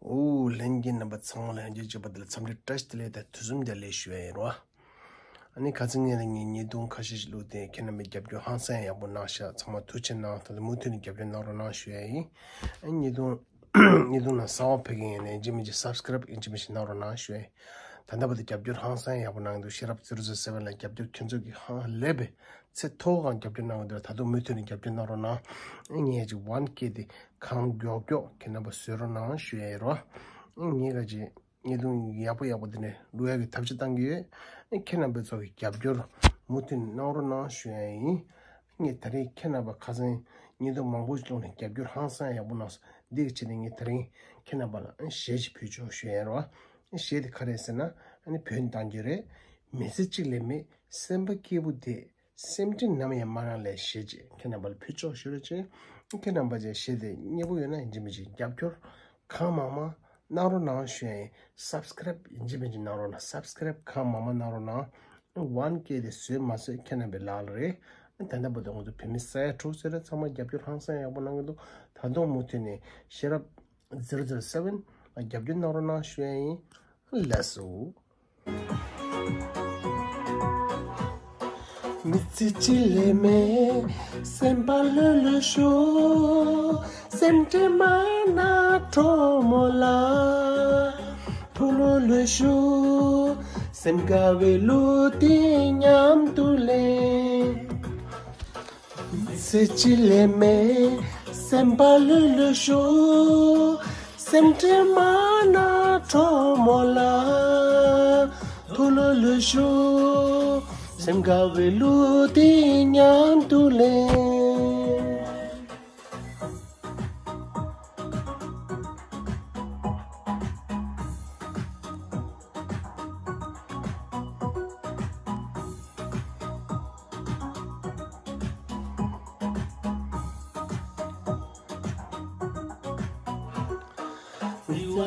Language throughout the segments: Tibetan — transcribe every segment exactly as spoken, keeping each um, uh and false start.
ཨོ། ལྷན་རྒྱས་རྣམ་པ་ཚང་མ་ལ་ཡང་བསྐྱར་མཇལ་བ་དེ་ལ་འཚམས་འདྲི་བཀྲ་ཤིས་བདེ་ལེགས་དང་དུས་གསུམ་བདེ་ལེགས་ཞུ་ཡ་ཡིན་རོ། ཨ་ནི་ཁ་སང་ངས་ལ་ངའི་བརྙན་ཐུང་ཁ་ཤས་ཤིག་བླུགས་ཏེ་ཁྱེད་རྣམ་པས་རྒྱབ་སྐྱོར་ཧང་སང་ཡག་པོ་གནང་ཤག་ཚང་མ་ཐུགས་རྗེ་གནང་། ད་ལྟ་མུ་མཐུད་ནས་རྒྱབ་སྐྱོར་གནང་རོགས་གནང་ཞུ་ཡ་ཡིན། ཨ་ནི་བརྙན་ཐུང་བརྙན་ཐུང་ནང་གསར་པ་ཕེབས་མཁན་ཡིན་ན་ཡིན་གཅིག་མིན་གཅིག་སབ་སི་ཀེ་རེབ་ཡིན་གཅིག་མིན་གཅིག་གནང་རོགས་གནང་ཞུ་ཡ་ཡིན། ད་ལྟ་བར་དུ་རྒྱབ་སྐྱོར་ཧང་སང་ཡག་པོ་གནང་གི་འདུག་ཤེས་རབ་ཛི་རོ་ཛི་རོ་སེ་བན་ལ་རྒྱབ་སྐྱོར་ཁྱེད་ཚོ་གིས་ཧང་ལས་པའི་ཚད་མཐོ་བོ་གང་རྒྱབ་སྐྱོར་གནང་གི་འདུག་ད་དུང་མུ་མཐུད་ནས་རྒྱབ་སྐྱོར་གནང་རོགས་གནང་། ངས་ཅིག་ཝན་ཀེ་དེ་གང་མགྱོགས་མགྱོགས་ཁྱེད་རྣམ་པ་བཟོ་རོགས་གནང་ཞུ་ཡ་ཡིན་རོ། ངས་ག་ཅིག་བརྙན་ཐུང་ཡག་པོ་ཡག་པོ་དེ་ནས་བླུག་ཡ་གི་ཐབས་ཤེས་བཏང་གི་ཡོད། ཁྱེད་རྣམ་པ་ཚོ་གིས་རྒྱབ་སྐྱོར་མུ་མཐུད་གནང་རོགས་གནང་ཞུ་ཡ་ཡིན། ངས་ད་རེས་ཁྱེད་རྣམ་པ་ཁ་སང་བརྙན་ཐུང་མང་པོ་ཞིག་བླུགས་ནས་རྒྱབ་སྐྱོར་ཧང་སང་ཡག་པོ་གནང་སོང་། འདི་གི་ཆེད་དུ་ངས་ད་རེས་ཁྱེད་རྣམ་པ་ལ་གཞས་ཤིག་ཕུལ་ཆོག་ཞུ་ཡ་ཡིན་རོ། གཞས་དེ་ག་རེ་ཟེར་ན་བོད་ནས་བཏང་རྒྱུ་རེད། མི་ཚེ་གཅིག་ལས་མེད་སེམས་པ་སྐྱིད་པོ་བསྡད། སེམས་ཁྲལ་ནམ་ཡང་མ་གནང་ལབ་ཞེས་བྱས་ཁྱེད་རྣམ་པ་ལ་ཕུལ་ཆོག་ཞུ་རོགས་བྱེད། ཁྱེད་རྣམ་པ་ཚོས་གཞས་དེ་མཉེས་པོ་ཡོད་ན་ཡིན་གཅིག་མིན་གཅིག་རྒྱབ་སྐྱོར་གང་མང་མང་གནང་རོགས་གནང་ཞུ་ཡ་ཡིན། སབ་སི་ཀེ་རེབ་ཡིན་གཅིག་མིན་གཅིག་གནང་རོགས་གནང་། སབ་སི་ཀེ་རེབ་གང་མང་མང་གནང་རོགས་གནང་། ཝན་ཀེ་དེ་བཟོས་མ་བཟོས་ཁྱེད་རྣམ་པའི་ལག་ལ་རེད། ད་ལྟ་བར་དུ་ང་ཚོ་བོད་མི་ས་ཡ་དྲུག་ཟེར་ར་ཚང་མ་རྒྱབ་སྐྱོར་ཧང་སང་ཡག་པོ་གནང་གི་འདུག་ད་དུང་མུ་མཐུད་ནས་ཤེས་རབ་ཛི་རོ་ཛི་རོ་སེ་བན་ལ་རྒྱབ་སྐྱོར་གནང་རོགས་གནང་ཞུ་ཡ་ཡིན། ལགས་སོ། མི་ཚེ་གཅིག་ལས་མེད་སེམས་པ་ལྷོད་ལྷོད་ཤོག་སེམས་ཁྲལ་མ་གནང་གྲོགས་མོ་ལགས། ཐུགས་ལྷོད་ལྷོད་ཤོག་སེམས་དགའ་བའི་གླུ་དེ་མཉམ་དུ་ལེན། མི་ཚེ་གཅིག་ལས་མེད་སེམས་པ་ལྷོད་ལྷོད་ཤོག་སེམས་ཁྲལ་མ་གནང་གྲོགས་མོ་ལགས། ཐུགས་ལྷོད་ལྷོད་ཤོག་སེམས་དགའ་བའི་གླུ་དེ་མཉམ་དུ་ལེན།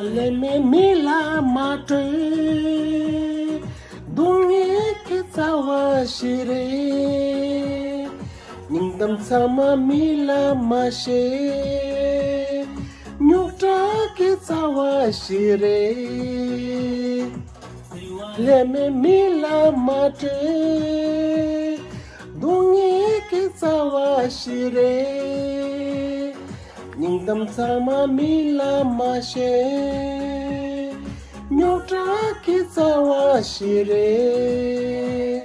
ལས་མེད་མི་ལ་མ་སྤྲོད། སྡུག་བསྔལ་གྱི་རྩ་བ་ཞིག་རེད། སྙིང་གཏམ་ཚང་མ་མི་ལ་མ་བཤད། རྙོག་དྲ་གི་རྩ་བ་ཞིག་རེད། ལས་མེད་མི་ལ་མ་སྤྲོད། སྡུག་བསྔལ་གྱི་རྩ་བ་ཞིག་རེད། སྙིང་གཏམ་ཚང་མ་མི་ལ་མ་བཤད། རྙོག་དྲ་གི་རྩ་བ་ཞིག་རེད།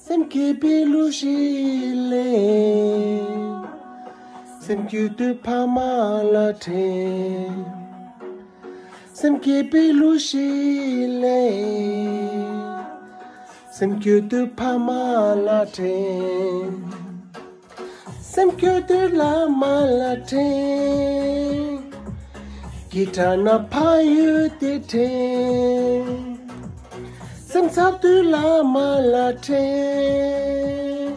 སེམས་སྐྱིད་པའི་གླུ་ཞིག་ལེན། སེམས་སྐྱིད་དུས་ཕ་མ་ལ་དྲན། སེམས་སྐྱིད་པའི་གླུ་ཞིག་ལེན། སེམས་སྐྱིད་དུས་ཕ་མ་ལ་དྲན། སེམས་སྐྱིད་དུས་བླ་མ་ལ་དྲན། སྐྱིད་དྲགས་ན་ཕ་ཡུལ་དེ་དྲན། སེམས་འཚབ་དུས་བླ་མ་ལ་དྲན།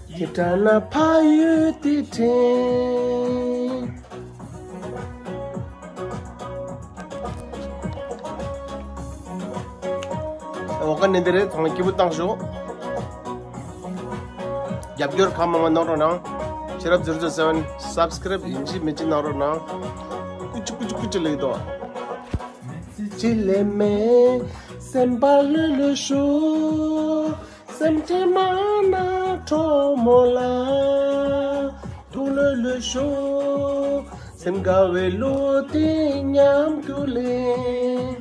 སྐྱིད་དྲགས་ན་ཕ་ཡུལ་དེ་དྲན། འོ་ཀ་ནི་འདི་རེད། ཚང་མ་སྐྱིད་པོ་བཏང་ཤོག་རྒྱབ་སྐྱོར་གང་མང་མང་གནང་རོགས་གནང་། ཤེས་རབ་ཛི་རོ་ཛི་རོ་སེ་བན་སབ་སི་ཀེ་རེབ་ཡིན་གཅིག་མིན་གཅིག་གནང་རོགས་གནང་། ཀུ་ཅི་ཀུ་ཅི་ཀུ་ཅི་ལེགས་དོ། ཅི་ལས་མེད་སེམས་པ་ལྷོད་ལྷོད་ཤོག་སེམས་ཁྲལ་མ་གནང་གྲོགས་མོ་ལགས། ཐུགས་ལྷོད་ལྷོད་ཤོག་སེམས་དགའ་བའི་གླུ་དེ་མཉམ་དུ་ལེན།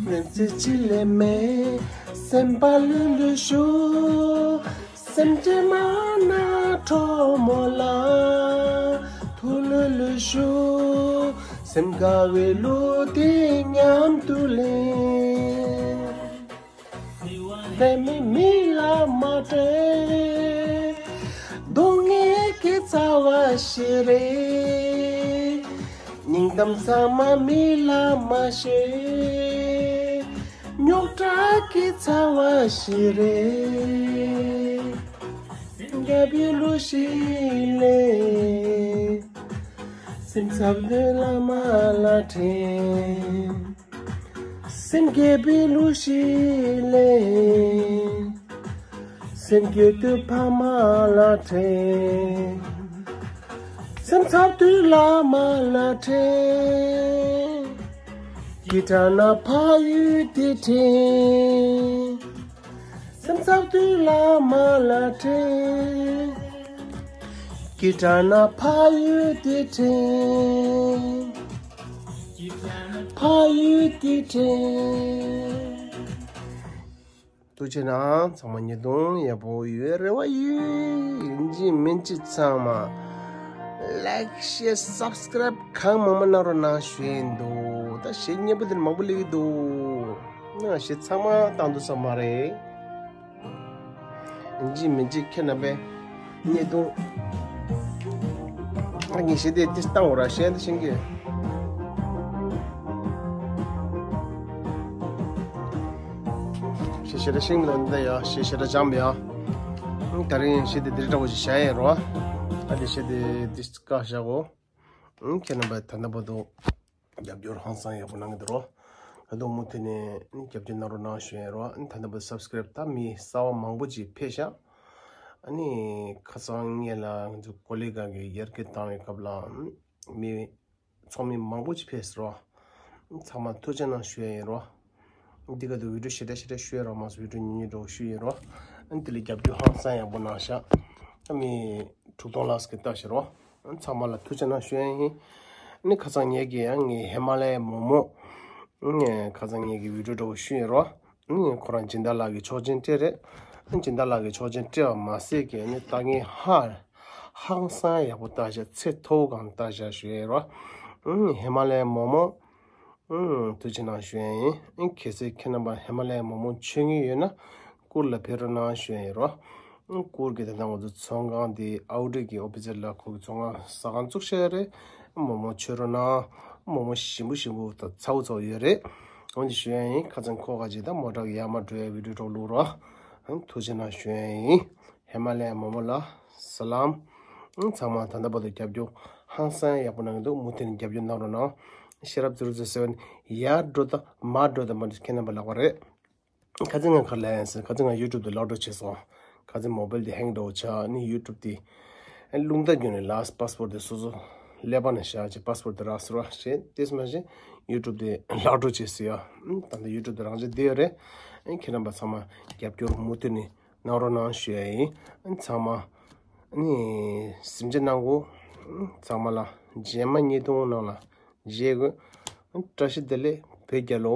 མི་ཚེ་གཅིག་ལས་མེད་སེམས་པ་ལྷོད་ལྷོད་ཤོག་སེམས་ཁྲལ་མ་གནང་གྲོགས་མོ་ལགས། ཐུགས་ལྷོད་ལྷོད་ཤོག་སེམས་དགའ་བའི་གླུ་དེ་མཉམ་དུ་ལེན། ལས་མེད་མི་ལ་མ་སྤྲོད། སྡུག་བསྔལ་གྱི་རྩ་བ་ཞིག་རེད། སྙིང་གཏམ་ཚང་མ་མི་ལ་མ་བཤད། རྙོག་དྲ་གི་རྩ་བ་ཞིག་རེད། སེམས་རྒྱ་བའི་གླུ་ཞིག་ལེན། སེམས་འཚབ་དུས་བླ་མ་ལ་དྲན། སེམས་སྐྱིད་པའི་གླུ་ཞིག་ལེན། སེམས་སྐྱིད་དུས་ཕ་མ་ལ་དྲན། སེམས་འཚབ་དུས་བླ་མ་ལ་དྲན། ཀི་ཊར་ནང་ཕ་ཡུལ་དེ་དྲན། སེམས་འཚབ་དུས་བླ་མ་ལ་དྲན། ཀི་ཊར་ནང་ཕ་ཡུལ་དེ་དྲན། ཕ་ཡུལ་དེ་དྲན། ཐུགས་རྗེ་གནང་། ཚང་མ་ཉིས་སྟོང་ཡག་པོ་ཡོད་རེ་བ་ཡོད། ཡིན་གཅིག་མིན་གཅིག་ཚང་མ་ལའིཀ་ཤེར་སབ་སི་ཀ་རའིབ་གང་མང་མང་གནང་རོགས་གནང་ཞུ་ཡིན་འདུག་ད་གཞས་སྙན་པོ་དེ་མང་པོ་སླེབས་ཀྱི་འདུག་ན་གཞས་ཚང་མ་བཏང་འདུག་ས་མ་རེད། ཡིན་གཅིག་མིན་གཅིག་ཁྱེད་རྣམ་པས་བརྙན་ཐུང་། ཨ་ངས་གཞས་དེ་ཏིས་བཏང་འོ་ར་གཞས་འདི་ཤེས་ཀྱི། གཞས་ཞེ་དྲག་ཤེས་མི་འདུག་འདི་ཡ་གཞས་ཞེ་དྲག་འཇམ་ཡ། ཨང་ད་རིང་གཞས་དེ་འདི་འདྲ་བོ་ཞིག་བྱ་ཡས་རོ། ཨ་འདི་གཞས་དེ་ཏིས་བཀག་བཞག་གོ། ཨང་ཁྱེད་རྣམ་པས་ད་ལྟ་བར་དུ་རྒྱབ་སྐྱོར་ཧང་སང་ཡག་པོ་གནང་གི་འདུག་རོ། ད་དུང་མུ་མཐུད་ནས་རྒྱབ་སྐྱོར་གནང་རོགས་གནང་ཞུ་ཡས་རོ། ད་ལྟ་བར་སབ་སི་ཀ་རའིབ་ད་མི་གསར་བ་མང་པོ་ཅིག་ཕེབས་ཤག་ཨ་ནི་ཁ་སང་ངེད་ལ་ང་ཚོ་ཀོ་ལི་ག་གི་ཡར་རྒྱས་བཏང་བའི་སྐབས་ལ་མི་ཚོགས་མི་མང་པོ་ཅིག་ཕེབས་སོང་། ཚང་མ་ཐུགས་རྗེ་གནང་ཞུ་ཡས་ཡིན་རོ། འདི་ག་དུ་བི་ཌིའོ་ཞེ་དྲག་ཞེ་དྲག་ཞུ་ཡས་རོ་མ་སོང་། བི་ཌིའོ་ཉུང་ཉུང་འདྲ་བོ་ཞུ་ཡས་རོ། ཨ་ནི་དེ་ལས་རྒྱབ་སྐྱོར་ཧང་སང་ཡག་པོ་གནང་ཤག་ཨ་མི་དྲུག་སྟོང་ལྷག་ཙམ་གྱིས་བལྟས་ཤག་རོ། ཨ་ཚང་མ་ལ་ཐུགས་རྗེ་གནང་ཞུ་ཡས་ཡིན། ཨ་ནི་ཁ་སང་ངེད་ཀྱིས་ཡང་ངའི་ཧི་མ་ལ་ཡའི་མོག་མོག་ཨ་ནི་ཁ་སང་ངེད་ཀྱིས་བི་ཌིའོ་འདྲ་བོ་ཞུ་ཡས་རོ། ཨ་ནི་ཁོ་རང་སྦྱིན་བདག་ལགས་ཀྱི་ཆོག་མཆན་སྤྲད་རེད། ཨ་ནི་སྦྱིན་བདག་ལགས་ཀྱི་ཆོག་མཆན་སྤྲད་པ་མ་ཟད་ཀྱི་ཨ་ནི་ལྟ་མཁན་ཧ་ཧང་སང་ཡག་པོ་བལྟས་ཤག་ཚད་མཐོ་བོ་གང་བལྟས་ཤག་ཞུ་ཡས་རོ། ཨ་ནི་ཧི་མ་ལ་ཡའི་མོག་མོག་ཨང་ཐུགས་རྗེ་གནང་ཞུ་ཡས་ཡིན། ཨང་གལ་སྲིད་ཁྱེད་རྣམ་པ་ཧི་མ་ལ་ཡའི་མོག་མོག་མཆོད་མཁན་ཡོད་ན་གུར་ལ་ཕེབས་རོགས་གནང་ཞུ་ཡས་ཡིན་རོ། ཨང་གུར་གྱི་ད་ལྟ་ང་ཚོ་ཚོང་ཁང་དེ་ཨའུ་ཌི་གི་ཨོ་ཕི་སར་ལ་ཁོ་གི་ཚོང་ཁང་ཟ་ཁང་བཙུགས་བཞག་ཡོད་རེད། མོག་མོག་མཆོད་རོགས་གནང་། མོག་མོག་ཞིམ་པོ་ཞིམ་པོ་དང་ཚ་བོ་ཚ་བོ་ཡོད་རེད། འོན་ཏེ་ཞུ་ཡས་ཡིན། ཁ་སང་ཁོ་ག་ཅིག་ད་མོ་ཊ་གི་ཡར་མར་འགྲོ་ཡས་བི་ཌིའོ་འདྲ་བོ་བླུགས་རོ། ཨང་ཐུགས་རྗེ་གནང་ཞུ་ཡས་ཡིན། ཧི་མ་ལ་ཡའི་མོག་མོག་ལ་ས་ལམ། ཨང་ཚང་མ་ད་ལྟ་བར་དུ་རྒྱབ་སྐྱོར་ཧང་སང་ཡག་པོ་གནང་གི་འདུག་མུ་མཐུད་ནས་རྒྱབ་སྐྱོར་གནང་རོགས་གནང་། ཤེས་རབ་ཛི་རོ་ཛི་རོ་སེ་བན་ཡར་འགྲོ་དང་མར་འགྲོ་དང་མ་འགྲོ་ཁྱེད་རྣམ་པ་ལགས་པ་རེད། ཁ་སང་ང་ག་རེ་ལབ་ཡིན་ཟེར། ཁ་སང་ང་ཡུ་ཊུབ་དེ་ལོག་འགྲོ་བྱས་སོང་། ཁ་སང་མོ་བེལ་དེ་ཧེང་འགྲོ་བྱས། ཨ་ནི་ཡུ་ཊུབ་དེ་རླུང་རྟ་བརྒྱུགས་ནས་ལགས་པཱ་སི་པོར་ཊི་དེ་སོ་སོ་ཀླད་པ་ནང་བཞག་བྱས་པཱ་སི་པོར་ཊི་དེ་རག་སོང་ར་བྱས། དེས་མ་གཞི་ཡུ་ཊུབ་དེ་ལོག་འགྲོ་བྱས་སོང་ཡ། ཨ་ད་ལྟ་ཡུ་ཊུབ་དེ་རང་འཇགས་བསྡད་ཡོད་རེད། ཨ་ཁྱེད་རྣམ་པ་ཚང་མ་རྒྱབ་སྐྱོར་མུ་མཐུད་ནས་གནང་རོགས་གནང་ཞུ་ཡ་ཡིན། ཨ་ཚང་མ་ཨ་ནི་གཟིམ་འཇགས་གནང་གོ། ཨ་ཚང་མ་ལ་རྗེས་མ་ཉིས་སྟོང་ནང་ལ་མཇལ་དགོས། ཨ་བཀྲ་ཤིས་བདེ་ལེགས། བོད་རྒྱལ་ལོ།